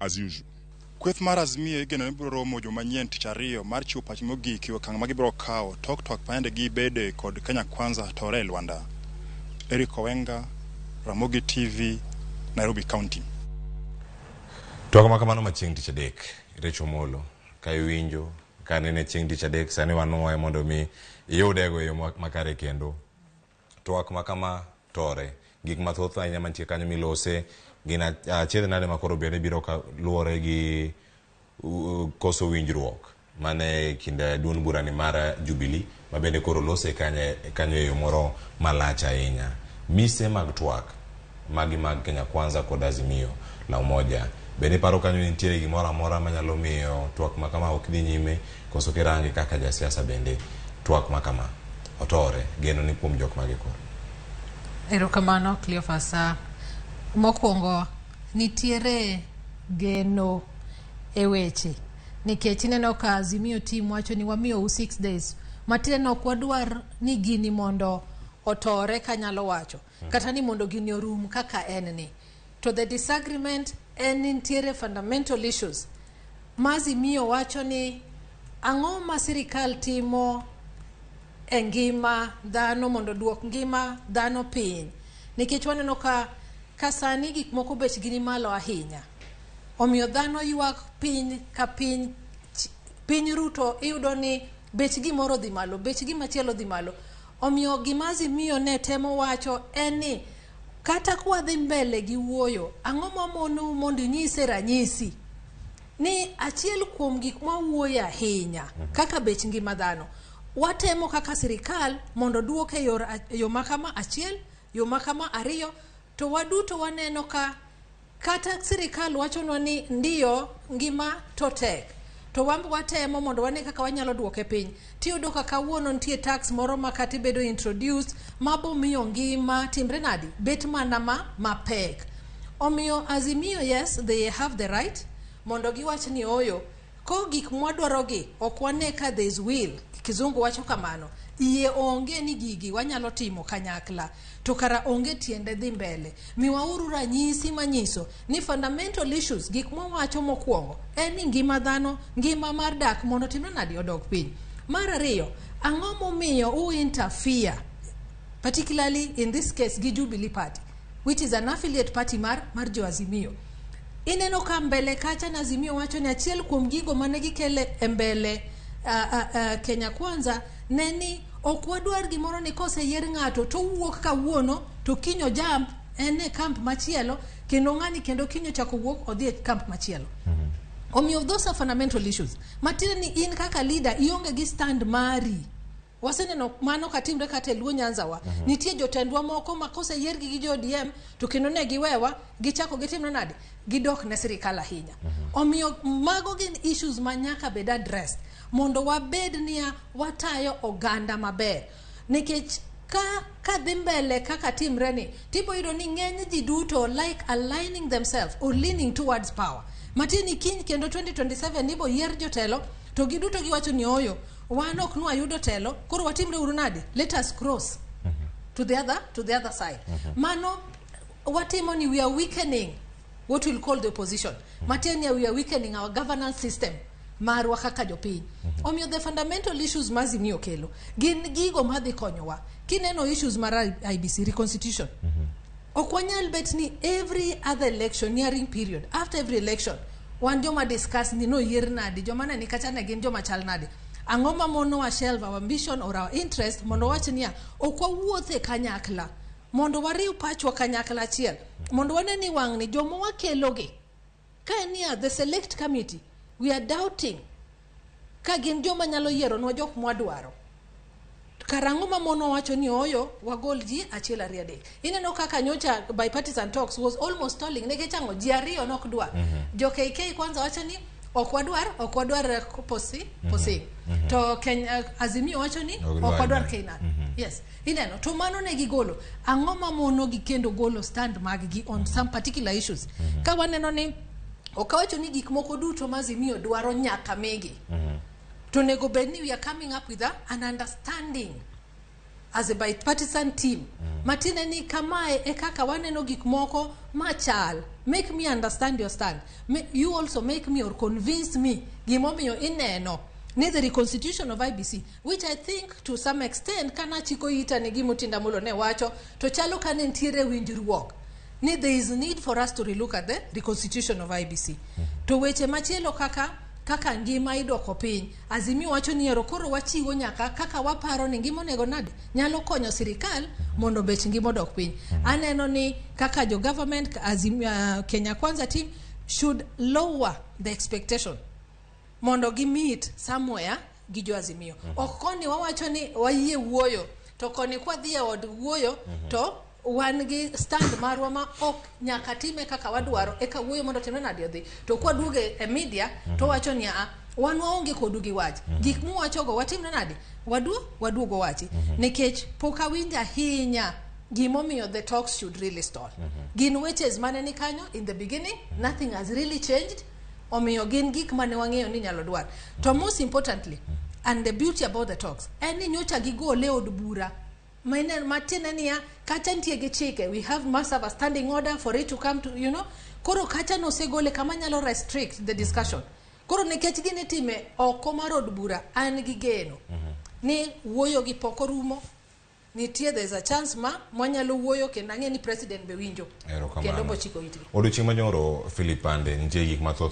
as usual. Kweth mar Azimio igeno ni biro romo juma manyien tich ariyo mar chiwo pach mogik e okang' ma gibiro kawo tok twak mayande gibede kod Kenya Kwanza tore e lwanda. Eric Owenga, Ramogi TV, Nairobi County. Twak ma kamano ma chieng' tich adek, Rachel Omolo, ka iwinjo ka nene chieng' tich adek sani wanuoye mondo mi iyudego e yo makare kendo. Twak ma kama tore, gik mathoth ahinya mantie kanyo milose gin achiedh nade ma koro bende biro ka luwore gi koso winjruok mane kind duond bura ni mar Jubilee ma bende koro lose kanyo e yo moro malach ahinya. Mise mag twak magi mag Kenya Kwanza kod Azimio la Umoja bende iparo kanyo ni nitiere gimoro amora manyalo miyo twak ma kama ok dhi nyime koso kirange kaka jasiasa bende twak ma kama otore geno ni kuom jok mage koro. Erokamano Cleophas. Mokwongo nitiere geno e weche nikech ineno ka Azimio team wacho ni wamiyou 6 days, matiende ni ok wadwar ni gini mondo otore kanyalo wacho kata ni mondo gini orum kaka en ni. To the disagreement en ni nitiere fundamental issues ma Azimio wacho ni ang'o ma sirikal timo e ngima dhano mondo oduok ngima dhano piny, nikech waneno ka sani gik moko bechgi ni malo ahinya, omiyo dhano ywak piny ka piny piny ruto. Iyudo ni bech gimoro dhi malo, bech gimachielo dhi malo. Omiyo gima Azimio ne temo wacho en ni kata kwadhi mbele gi wuoyo, ang'o mamonou mondo inyise ranyisi ni achiel kuom gik mwawuoye ahinya kaka bech ngima dhano watemo kaka sirikal mondo duok e yor yo makama achiel, yo makama ariyo, to waduto waneno ka kata sirikal wachonwa ni ndiyo ngima to tek, to wan watemo mondo wane kaka wanyalo duoke piny. Tiyudo ka kawuono nitie tax moro ma kata ibedo introduced mabomiyo ngima timre nadi bet mana ma mapek. Omiyo Azimio, yes, they have the right mondo giwach ni oyo ko gik mwadwarogi ok wane ka there is will, kizungu wacho kamano, yie onge ni gigi wanyalo timo kanyakla, to kara onge tiende dhi mbele. Miwauru ranyisi manyiso ni fundamental issues, gik mwawacho mokwongo en ni ngima dhano, ngima mar dak mondo timre nadi odog piny. Mar ariyo, ang'o momiyo u interfere particularly in this case gi Jubilee Party, which is an affiliate party mar jo Azimio? Ineno ka mbele kacha na Azimio wacho ni achiel kuom gigo mane gikele e mbele Kenya Kwanza ne ni ok wadwar gimoro ni koseyier ng'ato to owuok kawuono to kiny ojump en e camp machielo, kendo ng'ani kendo kiny ochako wuok odhi e camp machielo. Omiyo those are fundamental issues matiende ni in kaka leader ionge gi stand mari. Waseneno mano katimre kata e Luo Nyanza wa. Nitie jotendwa moko ma koseyiergi gi jo ODM to kendo ne giwewa gichako gitimre nade, gidok ne sirikal ahinya. Omiyo mago gin issues ma nyaka bed addressed mondo wabed niya watayo oganda maber, nikech ka dhi mbele kaka timre ni tibo yudo ni ng'eny ji duto like aligning themselves or leaning towards power, matiende ni kiny kendo 2027 ibo yier jotelo to giduto giwacho ni oyo wan ok nwayudo telo, koro watimre uru nade, let us cross to the other side. Mano watimo ni we are weakening what we'll call the opposition, matiende ni we are weakening our governance system marwa kaka jopiny. Omiyo the fundamental issues ma Azimio kelo gin gigo madhi konyowa. Kineno issues mar IEBC reconstitution, ok wanyal bet ni every other election nearing period, after every election wan joma discuss ni noyier nadi, joma ne ni kacha ne gin joma chal nade. Ang'o ma monowa shelve our ambition or our interest mondo wach niya ok wawuothe kanyakla mondo wariw pachwa kanyakla achiel mondo wane ni wang'ni joma wakelogi ka en niya the select committee, we are doubting ka gin joma nyalo yieronwa jok mwadwaro. Karang'o ma mono wacho ni oyo wagol ji achiel, ariyo, adek? Ineno kaka nyocha bipartisan talks was almost stalling nikech ang'o? Ji ariyo nok dwar. Jo KK kwanza wacho ni ok wadwar posi posing to Kenya Azimio wacho ni Ok ok wadwar dwar. Keynan. Yes, ineno to mano ne gigolo. Ang'o ma mono gi kendo golo stand mag gi on some particular issues? Ka waneno ni ok awacho ni gik moko duto ma Azimio dwaro nyaka migi, to onego bed ni we are coming up with an understanding. as a bipartisan team. Matiende ni kamae e kaka waneno gik moko machal. Make me understand your stand. You also make me or convince me gimomiyo ineno ni the reconstitution of IEBC, which I think to some extent kana chiko ita ni gima Otiende Amollo ne wacho, to chalo ka ne nitiere winjruok ni there is need for us to relook at the reconstitution of IEBC. To weche machielo kaka ngima idoko piny, Azimio wacho ni ero koro wachiwo nyaka kaka waparo ni ngima onego nade nyalo konyo sirikal mondo bech ngima odok piny. Aneno ni kaka jo government Azimio, Kenya Kwanza team should lower the expectation mondo gi meet somewhere gi jo Azimio. Ok koni wawacho ni wayie wuoyo, to koni kwadhi e od wuoyo to wan gi stand marwa ma ok nyaka time kaka wadwaro eka wuoyo mondo timre nade odhi. To kwaduogo e media to wacho ni a wan waonge kodu gi wach. Gik muwachogo watimre nade? Waduogo wachi. Nikech pok awinjo ahinya gimomiyo the talks should really stall. Gin weches mane ni kanyo in the beginning, nothing has really changed. Omiyo gin gik mane wang'eyo ni nyalo dwar. To most importantly, and the beauty about the talks, en ni nyocha gigole e od bura matiende niya kacha nitie gi chike, we have must have a standing order for it to come to koro kacha nosegole kama nyalo restrict the discussion. Koro nikech gini time oko mar od bura, an gi geno ni wuoyo gi pok orumo. Nitie, there's a chance ma mwanyalo wuoyo kendo ang'e ni president be winjo Erokamano. kendo bochiko itgi. Odiochieng' manyoro, Philip Ande, nitie gik mathoth.